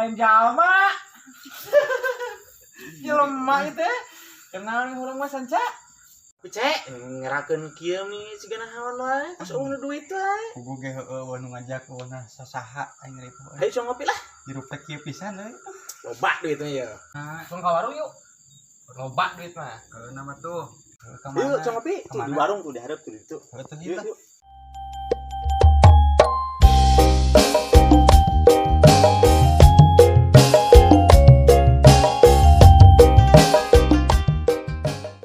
Lain jalma. Jelema ieu teh. Kenal urang mah sanca. Cek, ngerakeun kieu mi sigana haon wae. Terus eueuh duit wae. Pugu ge heueuh eueuh nu ngajak eueuh na sasaha aing ripuh. Hayu sok ngopi lah. Hirup teh kieu pisan euy. Loba duitnya ya. Langsung ka warung yuk. Loba duit mah. Heueuh nama tuh. Heueuh ka mana? Yuk, sok ngopi. Tuh di warung tuh di hareup tuh di ditu. Heueuh tuh Yuk, kita. yuk.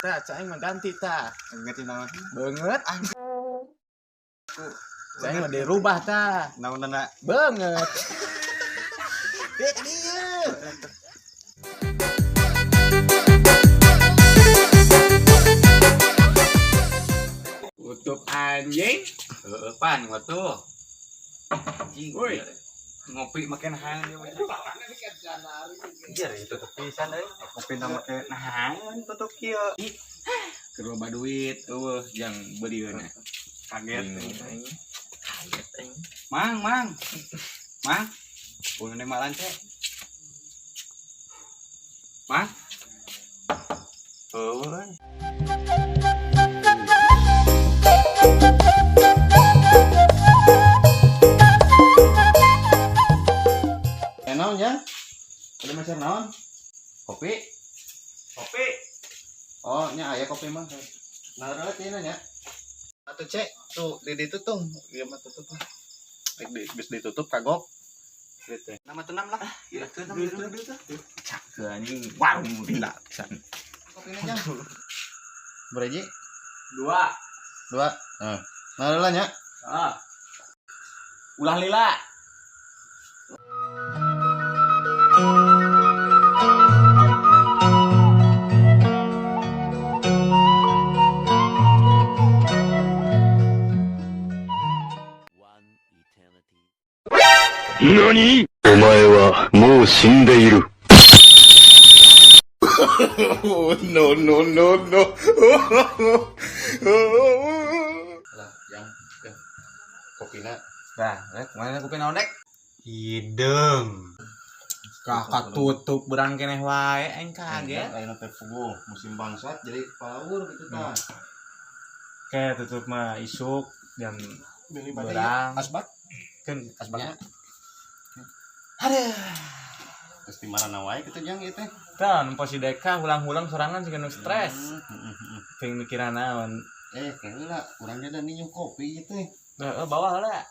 Tah, cai mah ganti tah. Ganti naon? Banget anjing. Cai mah dirubah tah. Naonana? Banget. Eh, dia. Tutup anjing. Heueuh pan gua tuh. Anjing. Woi. Ngopi makin hang dia mah. Anjir, itu tutup pisan euy. Ngopi na make nahan tutup kieu. Keur loba duit eueuh jang beulieuna. Kaget. Aing. Kaget aing. Mang, mang. Mang. Pulang malan cek. Mang. Eueuh. Eh naon ya? Ada meser naon? Kopi? Kopi. Oh, nya aya kopi mah. Nah, ada tina nya. Atuh cek, tuh di ditu tuh, ieu mah tutup lah. Rek di geus ditutup kagok. Gitu. Nama tenam lah. Ya, tuh. Cak anjing warung lila pisan. Kopina jang. Bereji? Dua. Dua. Heeh. Nah, ada lah nya. Ah. Ulah lila. 何お前はもう死んでいる。 No no no no. Lah, jang. Jang. Kopina. Nah, rek mana kopi naon dek? Hideung. Kakak tutup berang keneh wae aing kaget. Ayeuna teh puguh musim bangsat jadi power gitu tah. Kayak tutup mah isuk jam Beli bade berang. asbak. Kan Asbaknya. Aduh. Terus di mana wae kitu jang ieu teh? Tah, nempo si Deka hulang-hulang sorangan sih nu stres. Ting mikiran naon. Eh, kayaknya lah, kurangnya dan minum kopi gitu. Heeh, bawa heula.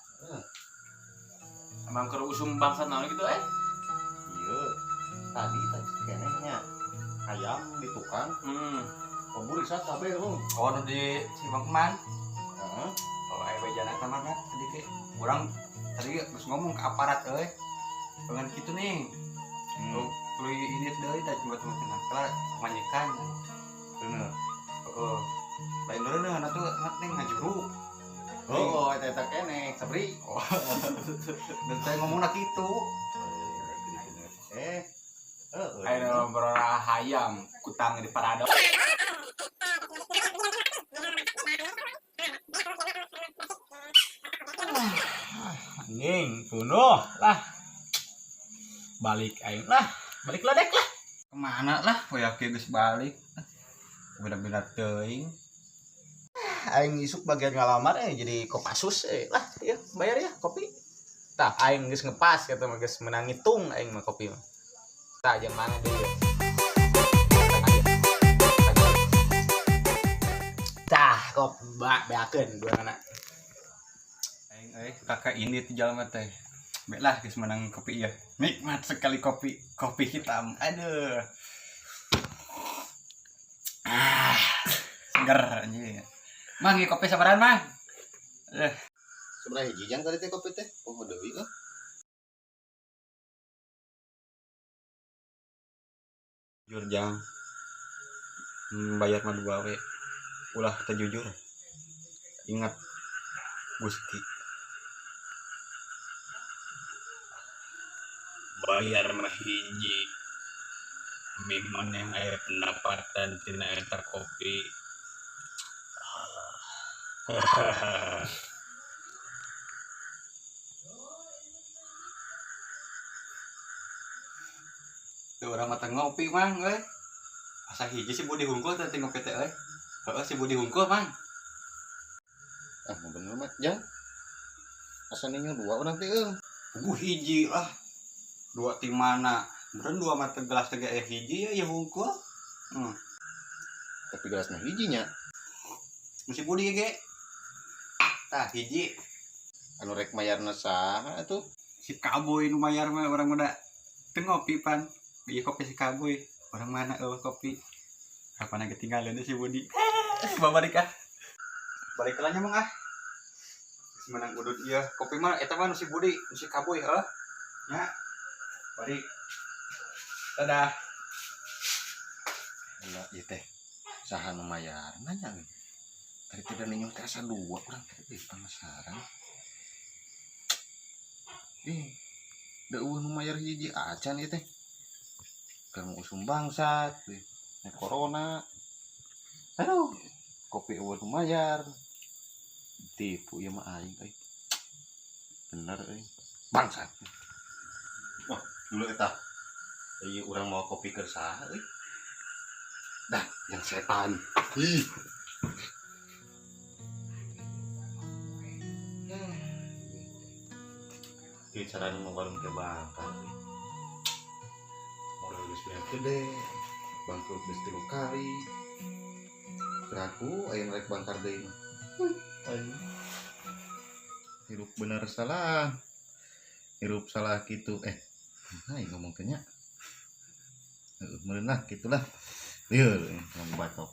Emang keur usum bangsat naon gitu eh? Iya, tadi tadi kenehnya ayam di tukang, kabur isa kabeh lu. Oh, nu di si Bang Keman. Heeh. Oh, aya bejana eta mah kan tadi ke urang tadi geus ngomong ke aparat euy. Pengen kitu nih. Tuh, tuluy ini deui da cuma-cuma cenah. Kala manyikan. Bener. Heeh. Lain deui na tuh ngat ning ngajuru. Oh, eta eta keneh, sabri. Oh. Dan saya ngomongna kitu. Eh. Heeh. Ayo berorah hayam kutang di parado. Anjing, bunuh lah. Balik aing lah. Balik lah dek lah. Kemana lah poe kieu geus balik. Beda-beda teuing. Aing isuk bagian ngalamar jadi Kopassus lah ya bayar ya kopi. Tah aing geus ngepas kata mah geus menang ngitung aing mah kopi mah. Tah jeung mana deui ya? Tah kop beakeun dua anak. Aing euy kakak ini ti jalma teh. Baiklah geus menang kopi ya. Nikmat sekali kopi, kopi hitam. Aduh. Ah, seger anjing. Mang, ieu kopi sabarahan, Mang? Seberapa hiji jang tadi teh kopi teh? Oh, deui lah. Jujur jang. Bayar mah dua we. Ulah teu jujur. Ingat Gusti. Bayar mah hiji. Mimon yang aya pendapatan tina eta kopi. Teu ngopi, Mang, euy. Asa hiji si Budi hungkul teh ngopi teh euy. Heeh, si Budi hungkul, Mang. Ah, bener mah, Jang. Asa ninyo dua urang teh euy. Puguh hiji lah. Dua ti mana? Meureun dua mah teh gelas teh aya hiji ya, ya hungkul. Tapi gelasna hijinya. Si Budi ge. Tah hiji. Anu rek mayarna saha atuh? Si Kaboy nu mayar mah, urang muda teu ngopi pan. Ieu kopi si Kaboy. Urang mana euweuh kopi. Kapan ketinggalan si Budi. Babalik ah. Balik lah nya, Mang, ah. Geus menang udud ieu. Kopi mah eta mah nu si Budi, nu si Kaboy heuh. Nya. Balik. Dadah. Lah, ieu teh saha nu mayarna nya euy? Tadi teh da ninyo teh asa dua urang teh euy, penasaran. Ih, da euweuh nu mayar hiji acan ieu teh. Keur usum bangsat, euy. Nya corona. Aduh, kopi euweuh nu mayar. Tipu ieu mah aing euy. Bener euy. Bangsat. Wah, dulu eta. Ieu urang mau kopi keur saha euy? Dah, yang setan. Ih. Ieu carana mau warung teh bangkar euy. Modal geus beak gede, bangkrut geus 3 kali. Teraku aya nu rek bangkar deui mah. Aing. Hirup bener salah. Hirup salah kitu. Nah, ngomong teh nya. Heeh, meureun lah kitulah. Lieur ngomong batok.